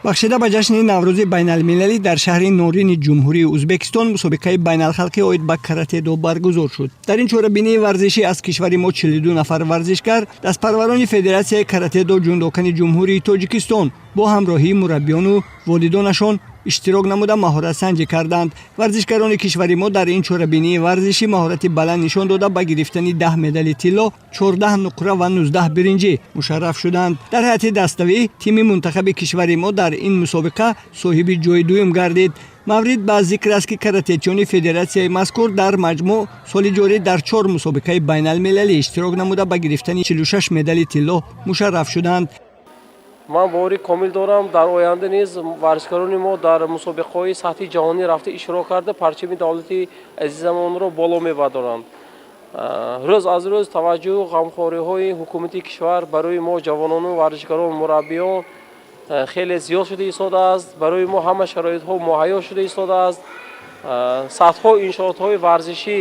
Бахшида ба ҷашни Наврӯзи байналмилалӣ дар шаҳри Норини Ҷумҳурии Ӯзбекистон мусобиқаи байналхалқӣ оид ба каратедо баргузор шуд. Дар ин чорабинии варзишӣ аз кишвари мо 42 нафар варзишгар, дастпарварони Федератсияи каратедо ҷундокани Ҷумҳурии Тоҷикистон бо ҳамроҳии мураббиёну волидонашон иштирок намуда, маҳоратсанҷӣ карданд. Варзишгарони кишвари мо дар ин чорабинии варзишӣ маҳорати баланд нишон дода, ба гирифтани 10 медали тилло, 14 нуқра ва 19 биринҷӣ мушарраф шуданд. Дар ҳайати даставӣ тими мунтахаби кишвари мо дар ин мусобиқа соҳиби ҷои дуюм гардид. Маврид ба зикр аст, ки каратечиёни федератсияи мазкур дар маҷмӯъ соли ҷорӣ дар чор мусобиқаи байналмилалӣ иштирок намуда, ба гирифтани 46 медали тилло мушарраф шуданд. Ман бовари комил дорам, дар оянда низ варзишгарони мо дар мусобиқаҳои сатҳи ҷаҳонӣ рафта иштирок карда, парчами давлати азизамонро боло мебардоранд. Рӯз аз рӯз таваҷҷӯҳу ғамхориҳои ҳукумати кишвар барои мо, ҷавонону варзишгарон, мураббиён хеле зиёд шуда истодааст. Барои мо ҳама шароитҳо муҳайё шуда истодааст. Садҳо иншоотҳои варзишӣ,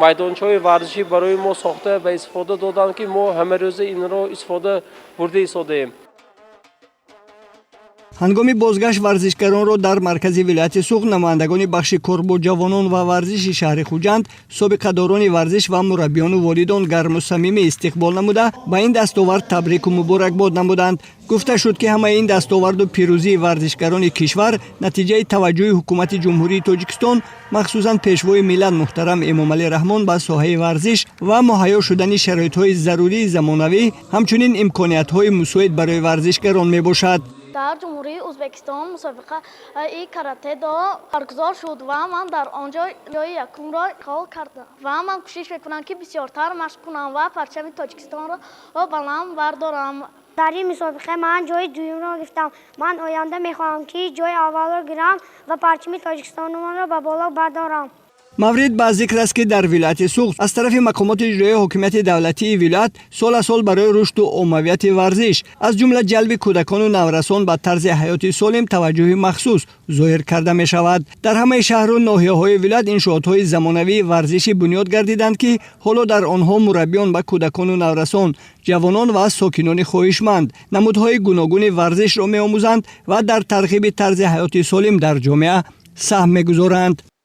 майдончаҳои варзишӣ барои мо сохта ба истифода доданд, ки мо ҳамарӯза инро истифода бурда истодаем. Ҳангоми бозгашт варзишгаронро дар маркази вилояти Суғд намояндагони бахши кор бо ҷавонон ва варзиши шаҳри Хуҷанд, собиқадорони варзиш ва мураббиёну волидон гарму самимӣ истиқбол намуда, ба ин дастовард табрику муборакбод намуданд. Гуфта шуд, ки ҳамаи ин дастоварду пирӯзии варзишгарони кишвар натиҷаи таваҷҷӯҳи ҳукумати Ҷумҳурии Тоҷикистон, махсусан Пешвои миллат муҳтарам Эмомалӣ Раҳмон ба соҳаи варзиш ва муҳайё шудани шароитҳои зарурии замонавӣ, ҳамчунин имкониятҳои мусоид барои варзишгарон мебошад. Дар Ҷумҳурии Ӯзбекистон мусобиқаи каратедо баргузор шуд ва ман дар он ҷо ҷои якумро ишғол кардам ва ман кӯшиш мекунам, ки бисёртар машқ кунам ва парчами Тоҷикистонро баланд бардорам. Дар ин мусобиқа ман ҷои дуюмро гирифтам. Ман оянда мехоҳам, ки ҷои аввалро гирам ва парчами Тоҷикистонро ба боло бардорам. Маврид ба зикр аст, ки дар вилояти Суғд аз тарафи мақомоти иҷроияи ҳокимияти давлатии вилоят сол аз сол барои рушду оммавияти варзиш, аз ҷумла ҷалби кӯдакону наврасон ба тарзи ҳаёти солим таваҷҷӯҳи махсус зоҳир карда мешавад. Дар ҳамаи шаҳру ноҳияҳои вилоят иншоотҳои замонавии варзишӣ бунёд гардиданд, ки ҳоло дар онҳо мураббиён ба кӯдакону наврасон, ҷавонон ва сокинони хоҳишманд намудҳои гуногуни варзишро меомӯзанд ва дар тарғиби тарзи ҳаёти солим дар ҷомеа саҳм мегузоранд.